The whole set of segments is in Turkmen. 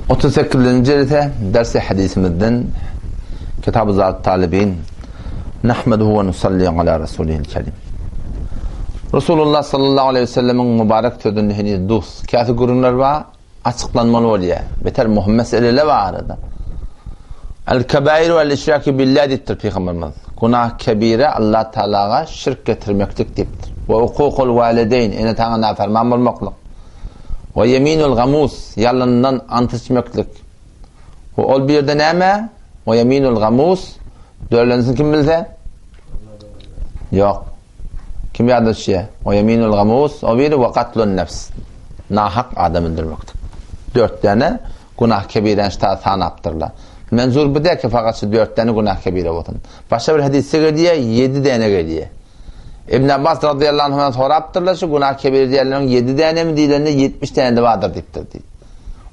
38-nji jelse dersi hadisimizden Kitab-ı Zat Talibin Nahmeduhu ve nusalli ala Rasulihil Kerim. Resulullah sallallahu aleyhi ve sellemiň mübarek sözünde heniz dus, käsi gürrüňler bar, açyklanmaly bolýar. Beter möhüm meseleler bar arada. El-kebair vel işraki billah diýipdir Pygamberimiz. Günah kebire Allah Taalaga şirk getirmeklik diýipdir. We hukukul walideyn, ene-ataňa naferman bolmaklyk. We yeminul gamus, ýalyndan ant içmeklik. We ol bir ýerde näme? We yeminul gamus, dörlensin kim bilse? Ýok. Kim ýada düşýär? We yeminul gamus, o biri we katlun nefs. Nahak adam öldürmeklik. Dört däne günah kebiräni şu sanapdyrlar. Menzur bu däl ki fakat şu dört däne günah kebire bolsun. Başga bir hadisde gelýär, ýedi däne gelýär. Ibn Abbas radıyallahu anhudan sorapdyrlar, şu günah kebire diýenleriň ýedi dänemi diýlende 70 däne-de bardyr diýipdir diýip.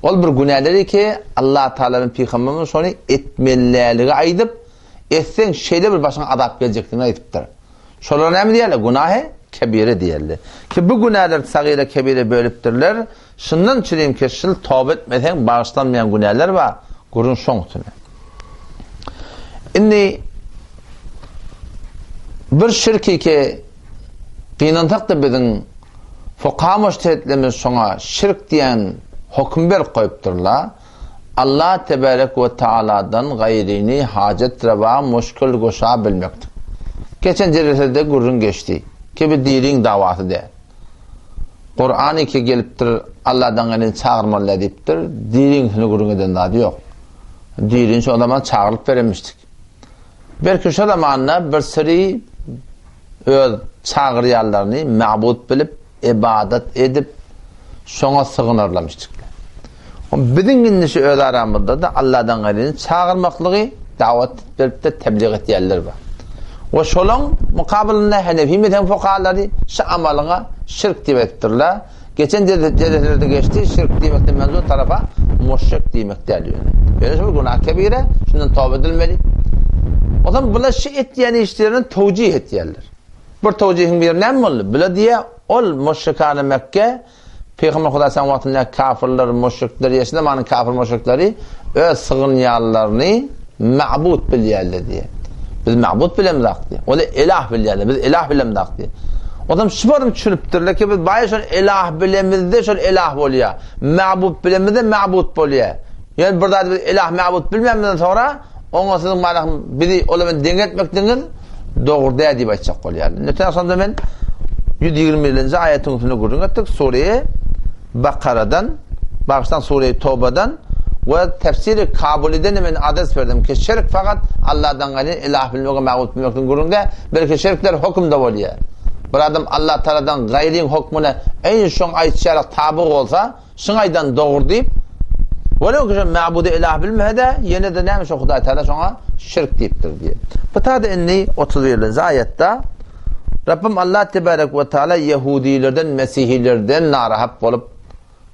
Ol bir günäleri ki Allah Taalanyň pygamberimiz şony etmeliligi aýdyp, etseň şeýle bir başyňa azap geljekdigini aýdypdyr. Şolara näme diýerler? Günahy kebire diýerler. Ki bu günäleri sagyra kebire bölüpdirler. Şundan çürim ki şyl toba etmeseň bagyşlanmaýan günäler bar. Gürrüň şoň üstüne. Indi bir şirki ki gynansak-da biziň fukaha mujtehitlerimiz şoňa şirk diýen höküm berip goýupdyrlar. Allah tebarek we taaladan gaýryny hajat rewa muşkil guşa bilmekdir. Geçen jelesede gürrüň geçdi ki bu diriň dawasy däl. Kurany ki gelipdir Allahdan gaýryny çagyrmaly däl diýipdir. Diriň üstüne gürrüň eden zady ýok. Dirini şo zaman çagyryp berenmişdik. Belki şo zamanda bir süri öz çagyrýanlaryny mabut bilip, ybadat edip, şoňa sygynarlamışdyklar. Biziň indi şu öz aramyzda-da Allahdan gaýryny çagyrmaklygy dawat berip-de tebliğ etýänler bar. We şolaň mukabylynda Henefi mezhebiň fukahalary şu amalyňa şirk diýip aýdypdyrlar. Geçen jeleselerde geçdi, şirk diýmekden menzur tarapa muşrik diýmek däl ýöne. Ýöne şu bir günah kebire, şundan toba edilmeli. O zaman bular şu etýän işlerini towjih etýärler. Bir towjihiň biri näme boldy? Bular diýýär, ol muşrikany Mekke Pygamber Hudaý sallam wagtynda kafirler, muşrikler, ýeşil zamanyň kafir muşrikleri öz sygynýanlaryny mabut bilýärler diýýär. Biz mabut bilemzak diýýär. Olar ilah bilýärler. Biz ilah bilemzak diýýär. Otam şu barym çürüpdirler ki biz baýa şol ilah bilemizde şol ilah bolýar. Mabut bilemizde mabut bolýar. Ýöne bir zady biz ilah mabut bilmänimizden soňra oňa siziň mana bizi olar bilen deň etmekdigiňiz dogry däl diýip aýtjak bolýarlar. Öten agşamda men 121-nji aýatyň üstünde gürrüň etdik. Sure Bakaradan, bagyşlaň Sure Tobadan we tefsiri Kabulydan men adres berdim ki şirk fakat Allahdan gaýry ilah bilmek we mabut bilmekden gürrüň däl, belki şirkler hökümde bolýar. Bir adam Allah Taaladan gaýryň hökmüne eýni şoň aýtşy ýaly taby bolsa, Şuň aýdany dogry diýip, welew ki şo mäbudy ilah bilmese-de, ýene-de näme şo Hudaý Tagala şoňa şirk diýipdir diýip. Bu taýda indi 31-nji aýatda Rabbim Allah tebarek we taala ýehudilerden, mesihilerden narahat bolup,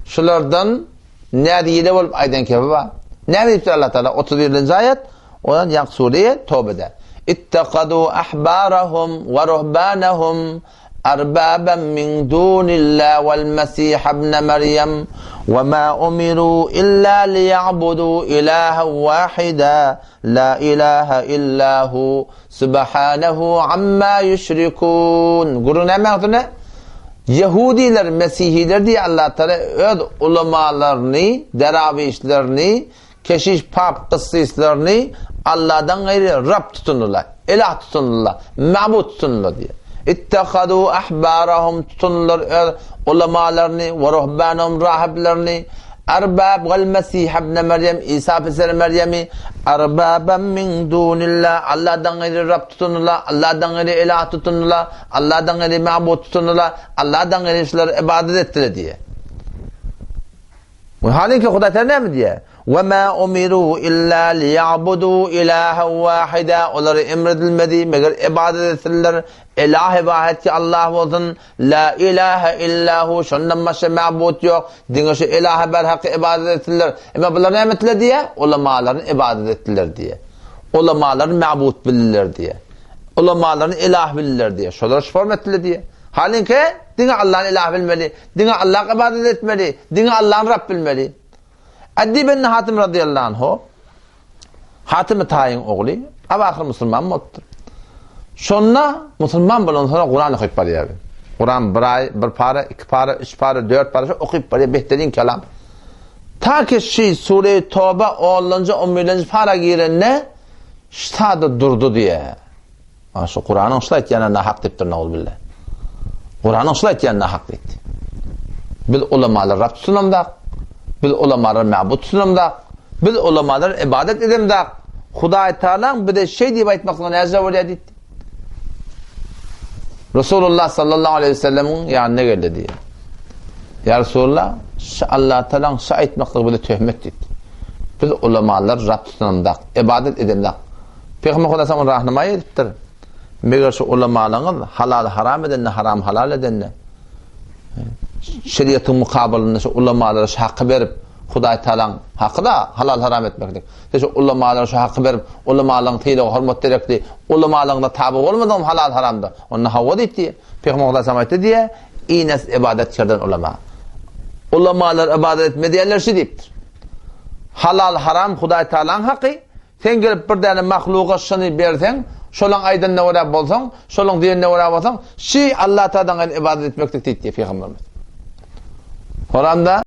şulardan nägile bolup aýdan kebi bar. Näme diýipdir Allah Taala 31-nji aýat? Ondan ýaňky sure Tobede. Ittehadu ahbarahum we ruhbanahum Arbaban min dunillah wal Mesiha ibne Meryem we ma umiru illa liýa'budu ilahan wahida la ilaha illa hu subhanehu amma ýüşrikun. Gürrüň näme üstünde? Ýehudiler, mesihiler diýýär Allah Taala öz ulamalaryny, derawişlerini Keşiş, pap, gyssyslaryny Alladan gaýry Rab tutundylar, ilah tutundylar, mabut tutundylar diýýär. Ittehadu ahbarahum tutundylar öz ulamalaryny we ruhbanahum rahyplaryny erbab wal Mesih ibn Meryem Isa piseri Meryemi erbaban min dunillah Alladan gaýry Rab tutundylar, Alladan gaýry ilah tutundylar, Alladan gaýry mabut tutundylar, Alladan gaýry şulara ybadat etdiler diýýär. We halyňki Hudaý Taala näme diýýär? We ma umiru illa liýa'budu ilahan wahida. Olara emredilmedi, meger ibadat etsinler. Ilahi wahid ki Allah bolsun. La ilaha illa hu. Şondan başga mabut ýok. Diňe şu ilaha berhak ibadat etsinler. Emma bular näme etdiler diýýär? Ulamalaryny ibadat etdiler diýýär. Ulamalaryny mabut bildiler diýýär. Ulamalaryny ilah bildiler diýýär. Şolar şu form etdiler diýýär. Halyňki diňe Allahny ilah bilmeli. Diňe Allaha ybadat etmeli, diňe Allahny Rab bilmeli. Addi ibn Hatim radiyallahu anhu Hatim Taýyň ogly abahyr musulman bolupdyr. Şonda musulman bolan soňra Kuran okyp barýar. Kuran bir aý, bir para, iki para, üç para, dört para okyp barýar, behterin kelam. Ta ki şi sure Toba 10-njy, 11-nji para girende ştada durdy diýe. A şu Kuranyň şul aýtýanyna nahak diýipdir nauzubilla. Kuranyň şul aýtýanyna nahak diýdi. Biz ulamalar Rab tutunamdak, biz ulamalar mabut tutunamdak, biz ulamalar ibadet edemdak. Hudaý Tagalaň bize şeý diýip aýtmaklygy näce bolýar diýdi. Resulullah sallallahu aleyhi ve sellemiň ýanyna geldi diýdi. Ýa Resulullah, şu Allah Tagalaň şu aýtmaklygy bize töhmet diýdi. Biz ulamalar Rab tutunamdak, ibadet edemdak. Pygamber Hudaý saňa rahnamaý edipdir. Meger şu ulamalaryňyz halal haram edende, haram halal edende, şeriatyň mukabalynda şu ulamalara şu haky berip, Hudaý Tagalaň haky-da halal haram etmeklik. Siz şu ulamalara şu haky berip, ulamalaryň sylagy hormat derekli, ulamalaryňda taby bolmadygyň halal haramda. Onda hawa diýdi. Pygamber Hudaý saňa aýtdy diýe, Ines ibadet kerden ulama. Ulamalar ibadet etme diýenler şu diýipdir. Halal haram Hudaý Tagalaň haky, Sen gelip bir däne mahluga şyny berseň, şolaň aýdanyna görä bolsaň, şolaň diýenine görä bolsaň, şy Allatagaladan gaýry ybadat etmeklik diýdi diýýär Pygamberimiz. Soramda.